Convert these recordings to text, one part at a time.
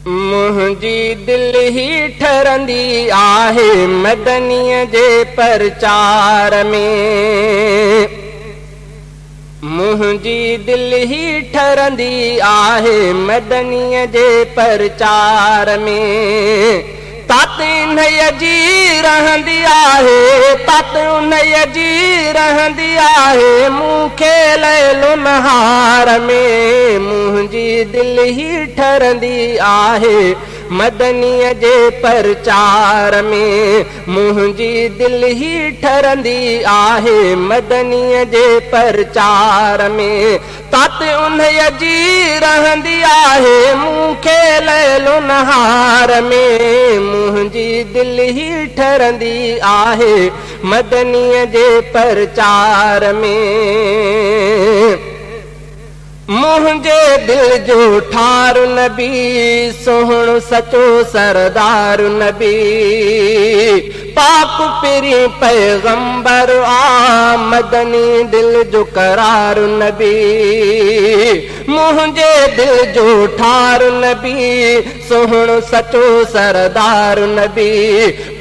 منهنجي دل ئي ٺرندي آهي مدنيءَ جي پرچار ۾. منهنجي دل ئي ٺرندي آهي مدنيءَ جي پرچار ۾. تات انهيءَ جي رهندي آهي، تات انهيءَ جي رهندي آهي مون کي ليل نهار ۾. منهنجي دل ئي ٺرندي آهي مدنيءَ جي پرچار ۾. منهنجي دل ئي ٺرندي آهي مدنيءَ جي پرچار ۾. تات انهيءَ جي رهندي آهي مون کي ليل نهار ۾. منهنجي دل ئي ٺرندي آهي مدنيءَ جي پرچار ۾. منهنجي دل جو ٺار نبي، سهڻو سچو سردار نبي، پاڪ پرين پيغمبر آ مدني دل جو قرار نبي. منهنجي دل جو ٺار نبي، سهڻو سچو سردار نبي،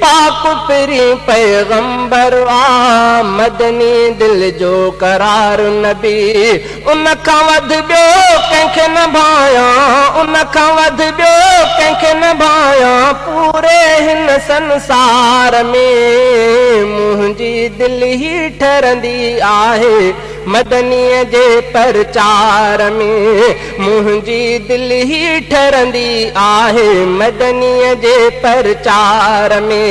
پاڪ پرين پيغمبر آ مدني دل جو قرار نبي. ان کان وڌ ٻيو ڪنهن کي نه ڀايان، ان کان وڌ ٻيو ڪنهن کي نه ڀايان پوري هن سنسار ۾. منهنجي دل ئي ٺرندي آهي مدنيءَ جي پرچار ۾. منهنجي دل ئي ٺرندي آهي مدنيءَ جي پرچار ۾.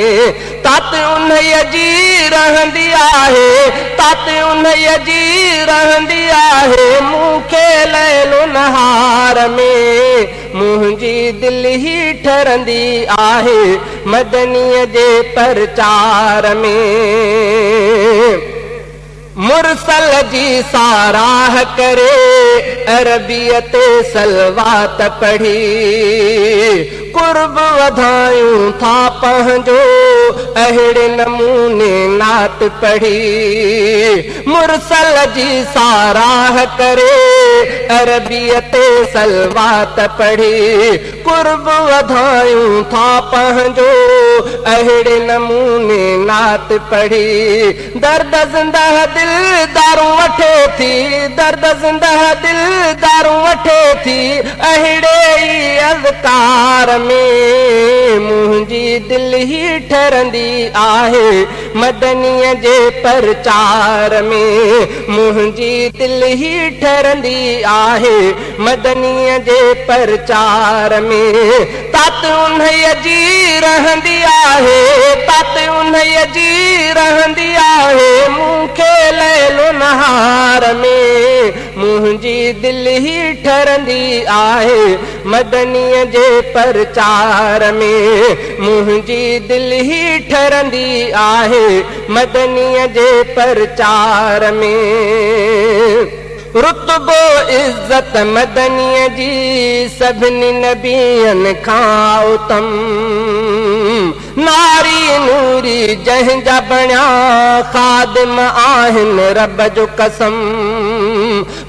تات انهيءَ جي رهندي آهي، تات انهيءَ جي رهندي آهي مون کي ليل نهار ۾. منهنجي دل ئي ٺرندي آهي مدنيءَ جي پرچار ۾. مرسل جي ساراهه ڪري عربيءَ تي سلوات پڙهي، قرب وڌايون ٿا پنهنجو اهڙي نموني نعت پڙهي. مرسل جي ساراهه ڪري عربيءَ تي سلوات پڙهي، قرب وڌايون ٿا پنهنجو اهڙي نموني نعت پڙهي. درد زنده دل دارون وٺي ٿي، درد زنده دل دارون وٺي ٿي اهڙي ئي اذڪار ۾. منهنجي دل ئي ٺرندي آهي مدنيءَ جي پرچار ۾. منهنجي دل ئي ٺرندي آهي مدنيءَ جي پرچار ۾. تات انهيءَ جي رهندي آهي، تات انهيءَ جي رهندي آهي مون کي ليل نهار ۾. منهنجي دل ئي ٺرندي آهي مدنيءَ جي پرچار ۾. منهنجي دل ئي ٺرندي آهي مدنيءَ جي پرچار ۾. رتبو عزت مدنيءَ جي سڀني نبين کان اتم، ناري نوري جنهن جا بڻيا خادم آهن رب جو قسم.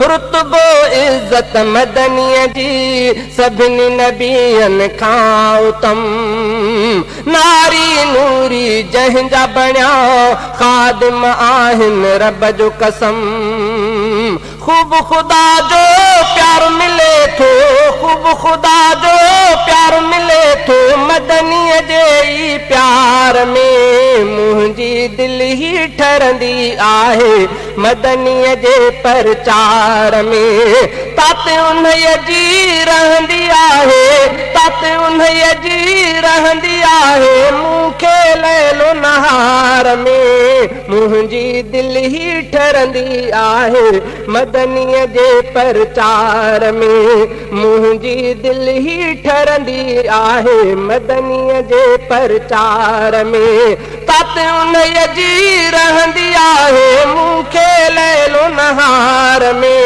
رتبو عزت مدنيءَ جي سڀني نبين کان اتم، ناري نوري جنهن جا بڻيا خادم آهن رب جو قسم. خوب خدا جو پيار ملي ٿو، خوب خدا جو پيار ملي ٿو مدنيءَ جي ئي پيار ۾. منهنجي دل ئي ٺرندي آهي مدنيءَ جي پرچار ۾. تات انهيءَ جي رهندي آهي، تات انهيءَ جي رهندي آهي مون کي ليل نهار ۾. منهنجي دل ئي ٺرندي آهي مدنيءَ جي پرچار ۾. منهنجي دل ئي ٺرندي آهي مدنيءَ جي پرچار ۾. تات انهيءَ جي رهندي آهي مون کي ليل نهار ۾.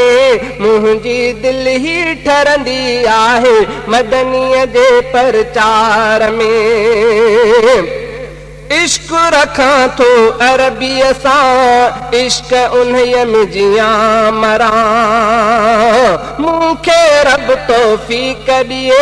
منهنجي دل ئي ٺرندي آهي مدنيءَ جي پرچار ۾. عشق رکان ٿو عربيءَ سان، عشق انهيءَ ۾ جيئان مران. مون کي رب توفيق ڏئي،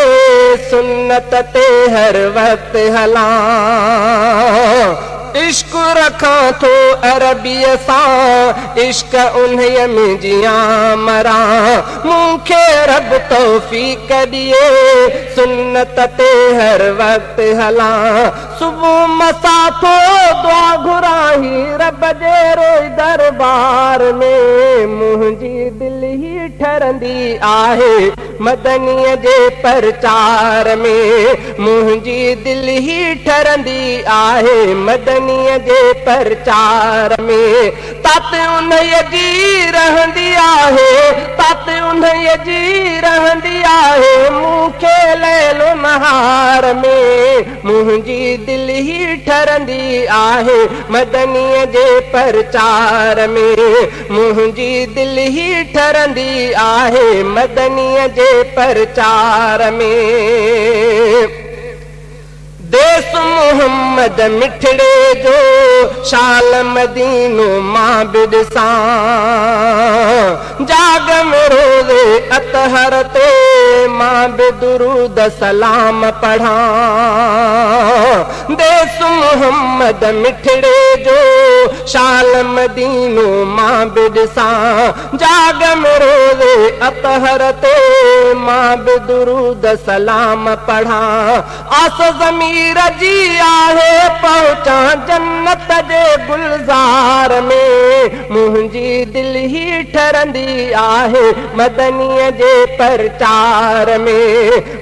سنت تي هر وقت هلان. عشق رکان ٿو عربيءَ سان، عشق انهيءَ ۾ جيئان مران. مون کي رب توفيق ڏئي، سنت تي هر وقت هلان. صبح مسا ٿو دعا گهران هي رب جي روئي دربار ۾. منهنجي دل ئي ٺرندي آهي مدنيءَ جي پرچار ۾. منهنجي دل ئي ٺرندي آهي مدنيءَ جي پرچار ۾. تات انهيءَ جي رهندي آهي، تات انهيءَ جي رهندي آهي مون کي ليل نهار ۾. منهنجي دل ئي ٺرندي آهي مدنيءَ جي پرچار ۾. منهنجي دل ئي ٺرندي آهي مدنيءَ جي پرچار ۾. ديس محمد مٺڙي جو، شال مدينو مان به ڏسان. جاڳ ۾ روزي اطهر تي مان به درود سلام پڙهان. ديس محمد مٺڙي جو، شال مدينو مان به ڏسان. جاڳ ۾ روزي اطهر تي مان به درود سلام پڙهان. آس ضمير جي آهي پهچان جنت جي گلزار ۾. منهنجي دل ئي ٺرندي آهي مدنيءَ جي پرچار ۾.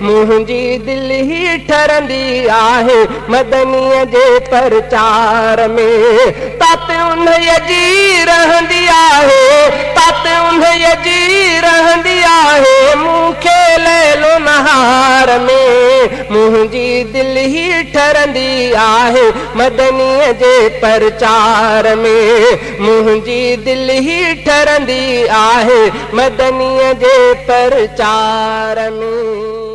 منهنجي دل ئي ٺرندي آهي مدنيءَ جي پرچار ۾. تات انهيءَ جي رهندي آهي، تات انهيءَ جي رهندي آهي مون کي ليل نهار ۾. منهنجي دل ئي ٺرندي آهي مدنيءَ جي پرچار ۾. منهنجي دل ئي ٺرندي آهي مدنيءَ جي پرچار ۾.